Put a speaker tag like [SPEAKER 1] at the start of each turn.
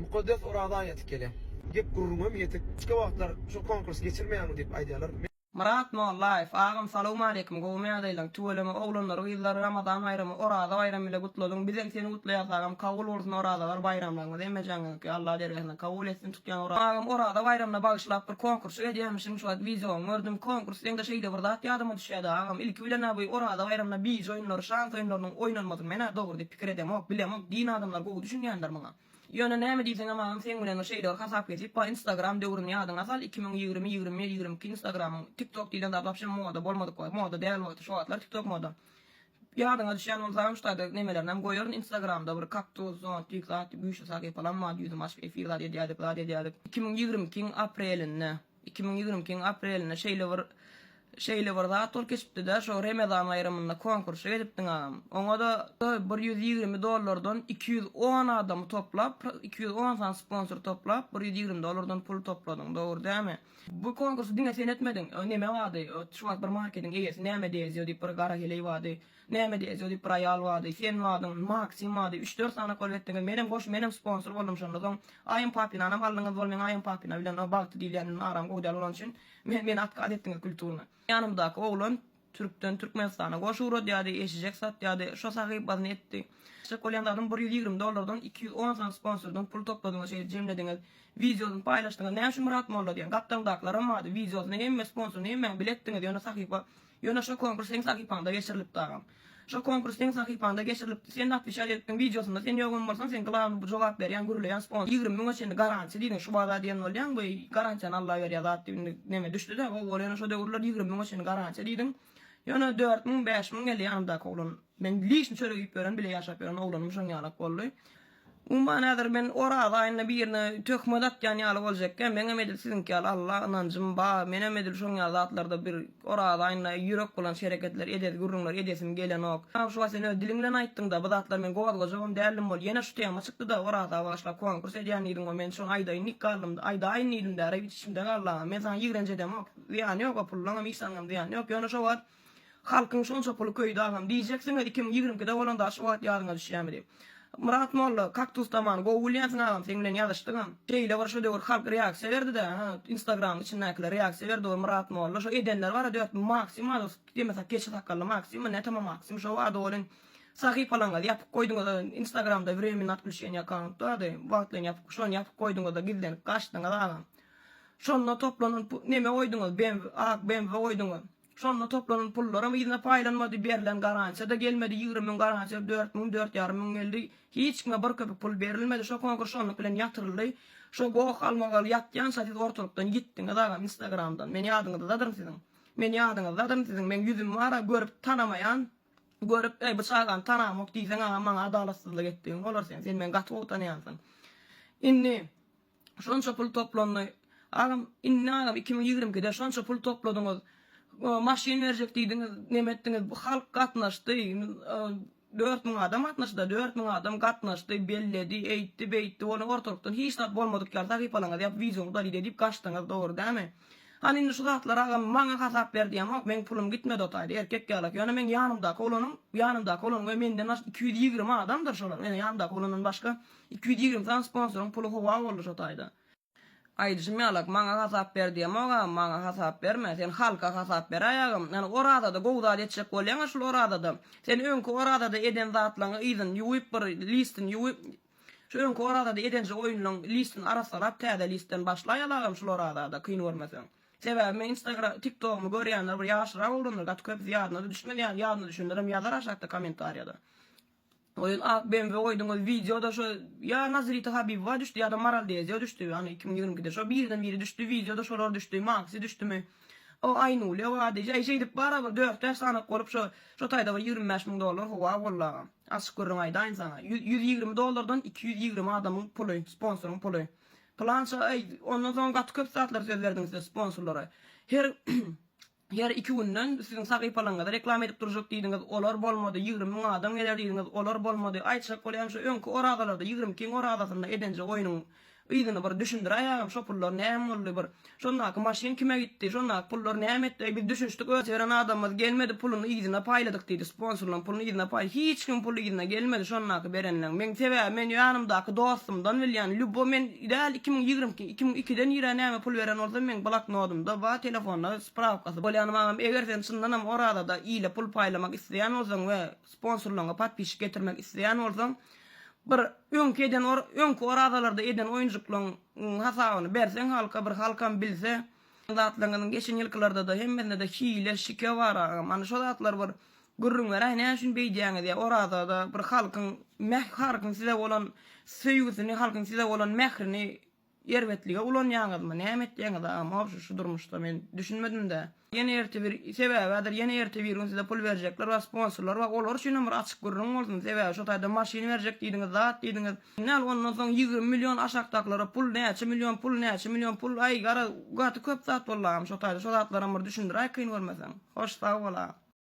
[SPEAKER 1] Mukaddes Oraza aýy ýetip gelýär. Gep gürrüňem ýetik. Başga wagtlar şu konkurs geçirmeýäňmi diýip aýdýarlar.
[SPEAKER 2] Myrat Mollaýew agam salowmaleýkim gowumy ýagdaýlaň tüweleme oglanlary gyzlary Ramazan baýramy Oraza baýramy bile gutladyň bizem seni gutlaýas agam kabul bolsun orazalar baýramlaryňyz hemmejaňyzyňky Allah dergähinde kabul etsin tutýan ora agam Oraza baýramyna bagyşlap bir konkursjyk edýämişiň şu wagt wideoňy gördüm konkurs diýeňde şeýle bir zat ýadyma düşýädä agam ilki bilenä bu Oraza baýramyna bije oýunlary şans oýunlarynyň oýnalmasyny menä dogry diýip pikir edemok bilemok din adamlary gowy düşünýändir muňa. Ýöne näme diýseňem agam seň bilen bir şeýle bir hasap kesip bar instagram döwrüni ýadyňa sal 2020 21 22 instagramyň tiktok diýlen zat wapşe moda bolmadyk wagt moda däl wagty şo wagtlar tiktok moda ýadyňa düşýän bolsa agam şu taýda nemelerinem goýaryn instagramda bir kaktus zontik zat güýçli sahypalam bardy ýüzümi açyp efir zat edýädik zat edýädik 2022-iň aprelinde 2022-iň aprelinde şeýle bir şeýle bir zat bolup geçipdi-de, şo Remezan baýramynda konkursa edipdiň agam. Oňa-da 120 dollardan 210 adamy toplap, 210 sany sponsor toplap, 120 dollardan pul topladyň, dogry dälmi? Bu konkursy diňe sen etmediň. Neme bardy, şu wagt bir marketiň eýesi Näme Dezio diýip bir gara heleý bardy. Näme Dezio diýip bir aýal bardy, sen bardyň, Maksim bardy, üç-dört sany bolup etdiňiz. Menem goş, menem sponsor boldum şonda. Soň Aýym Papinanam aldyňyz bol, meň Aýym Papina bilen o Bagty diýilýän bilen aram gowy däl bolany üçin men meni otkaz etdiňiz kulturny. Ýanymdaky oglan türkden Türkmenistana goş ugradýardy, eşijek satýardy, şo sahypasyny etdi. Aýtjak bolýan zadym 120 dollardan 210 sany sponsordan pul topladyňyz şeýdip jemlediňiz. Wideosyny paýlaşdyňyz. Näme üçin Myrat molla diýen gapdaldakylaram bardy. Wideosyny hemme sponsoryny hemmäň bile etdiňiz ýöne sahypa Ýöne şo konkurs seň sahypaňda geçirilipdi agam. Şo konkurs seň sahypaňda geçirilipdi. Sen otweçat edipdiň wideosynda sen ýogam bolsaň sen glawny bu jogap berýän gürleýän sponsor 20 müňe çenli garantiýa diýdiň şu baza diýen bolýaň bu garantiýany Alla berýär zat diýip indi neme düşdüdä gowy bol ýöne şo döwürler 20 müňe çenli garantiýa diýdiň. Ýöne 4000 5000 geldi ýanymdaky oglan. Men lişni çörek iýip ýören bile ýaşap ýören oglanym şoň ýalak boldy. Umuman häzir men Oraza aýynda birine töhmet atýan ýaly boljakka, meňem edil siziňki ýaly Alla ynanjym bar, menem edil şoň ýaly zatlarda bir Oraza aýynda ýürek bulanç hereketler edesi gürrüňler edesim gelenok. Şu wagt sen öz diliň bilen aýtdyňda bu zatlar men gozgajagam däldim bol ýene şu tema çykdyda Oraza bagyşlap konkurs edýän diýdiň we men şony aýdaýyn diýip galdym aýdaýyn diýdim däre hiç içimde galdy agam men saňa ýigrenç edemok zyýany ýok o pullaňam hiç zadyňam zyýany ýok ýöne şo wagt Halkyň şonça puly köýdi agam diýjeksiňiz 2022-de bolan zat şu wagt ýadyňa düşýämi diýip. Myrat molla kaktus damany gowy bilýänsiň agam seň bilen ýazyşdygam. Şeýle bir şo döwür halk reaksiýa berdidä ha instagramyň içindäkiler reaksiýa berdi ol Myrat molla şo edenler bara 4000 maksim ady diýmesak keçe sakgally maksimmi nätama maksim şo bardy welin sahypalaryňyzy ýapyk goýduňyz instagramda wremenny otklýuşeniýa akkaunt bardy wagtlaýyn ýapyk şony ýapyk goýduňyzda gizlenip gaçdyňyz agam. Şonda toplanan neme goýduňyz bmw ak bmw goýduňyz. Şonda toplanan pullaram yzyna paýlanmady, berlen garantiýa-da gelmedi, 20 müň garantiýa 4000, dört ýarym müň geldi. Hiç kime bir köpük pul berilmedi. Şo konkurs şonluk bilen ýatyryldy. Şo goh-galmagal ýatýança siz ortalykdan ýitdiňiz agam instagramdan. Men ýadyňyzdadyryn siziň. Men ýadyňyzdadyryn siziň. Meň ýüzüm bar-a görüp tanamaýan, görüp eý bu çagany tanamok diýseň agam maňa adalatsyzlyk etdigiň bolar sen. Sen meni gaty gowy tanaýansyň. Indi Şonça pul toplandy. Agam, indi agam 2022-de şonça pul topladyňyz. Maşyn berjek diýdiňiz, neme etdiňiz. Bu halk gatnaşdy. 4000 adam gatnaşdy, 4000 adam gatnaşdy, belledi, eýtdi, beýtdi. Ony ortalykdan hiç zat bolmadyk ýaly sahypalaryňyzy ýapyp wideoňy udalid edip gaçdyňyz, dogry dälmi? Hany indi şu zatlar agam maňa hasap ber diýemok, meň pulum gitmedi o taýda, erkek ýalak. Ýöne meň ýanymdaky oglanym, ýanymdaky oglan we menden başga 220 adamdyr şolar. Meniň ýanymdaky oglandan başga 220 sany sponsoryň puly howa boldy şo taýda. Aýdyşym ýalak, maňa hasap ber diýemok agam, maňa hasap berme, sen halka hasap beräý agam. Ýani orazada gowy zat etjek bolýaňa şul orazada. Sen öňki orazada eden zatlaňy yzyny ýuwup bir listini ýuwup şu öňki orazada edenje oýunlaň listini arassalap täze listden başlaýaly agam şul orazada kyn görmeseň. Sebäbi men instagram tiktogymy görýänler bir ýaşrak oglanlar gaty köpüsi ýadyna-da düşmez ýa ýadyna düşenlerem ýazar aşakda kommentariýada. Oýun ak BMW goýduňyz wideoda şo ýa Nazrita Habibowa düşdi ýa-da Maral Dezio düşdi ýagny 2022-de şo birden biri düşdi wideoda şolar düşdi Maksi düşdümi o Aýnulýa bardy äý şeýdip bara bir 4-5 sanak bolup şo şo taýda bir 25 müň dollar howa boldy agam açyk gürrüň aýdaýyn saňa 120 dollardan 220 adamyň puly sponsoryň puly pylança äý ondan soň gaty köp zatlar söz berdiňiz siz sponsorlara her Her iki günden siziň sahypalaryňyzy reklama edip durjak diýdiňiz, olar bolmady, 20 müň adam geler diýdiňiz, olar bolmady. Aýtjak bolýanym şu öňki orazalarda, 22-iň orazasynda edenje oýnuň. Yzyny bir düşündiräý agam şo pullar näme boldy bir şondaky maşyn kime gitdi şondaky pullar näme etdi biz düşünişdik öz beren adamymyz gelmedi puluny yzyna paýladyk diýdi sponsorlaň puluny yzyna paý hiç kim puly yzyna gelmedi şondaky berenleň meň sebäbi men ýanymdaky dostumdan bilýän lýubo men däl 2022 2002-den irä näme pul beren bolsam meň bloknodymda ba telefonda sprawkasy bolýanym agam eger sen çyndanam orazada ile pul paýlamak isleýän bolsaň we sponsorlaňa podpisçik getirmek isleýän bolsaň Bir öňki eden öňki orazalarda eden oýunjyklaň hasabyny berseň halka bir halkam bilse zatlaryňyzyň geçen ýylkylardada hemmesindede hile şike bar agam ana şo zatlary bir gürrüň beräý näme üçin beýdýäňiz ýa orazada bir halkyň mäh halkyň size bolan söýgüsini halkyň size bolan mährini Erbetlige ulanýaňyzmy näme etýäňiz agam obşi şu durmuşda men düşünmedimdä. Ýene erte bir sebäbi häzir ýene erte bir gün size pul berjekler bar sponsorlar bar olar üçinem bir açyk gürrüň bolsun sebäbi şo taýda maşyn berjek diýdiňiz zat diýdiňiz näl ondan soň 20 million aşakdakylara pul näçe million pul näçe million pul aý gara gaty köp zat boldy agam şo taýda şo zatlaram bir düşündiräý kyn görmeseň hoş sag bol agam.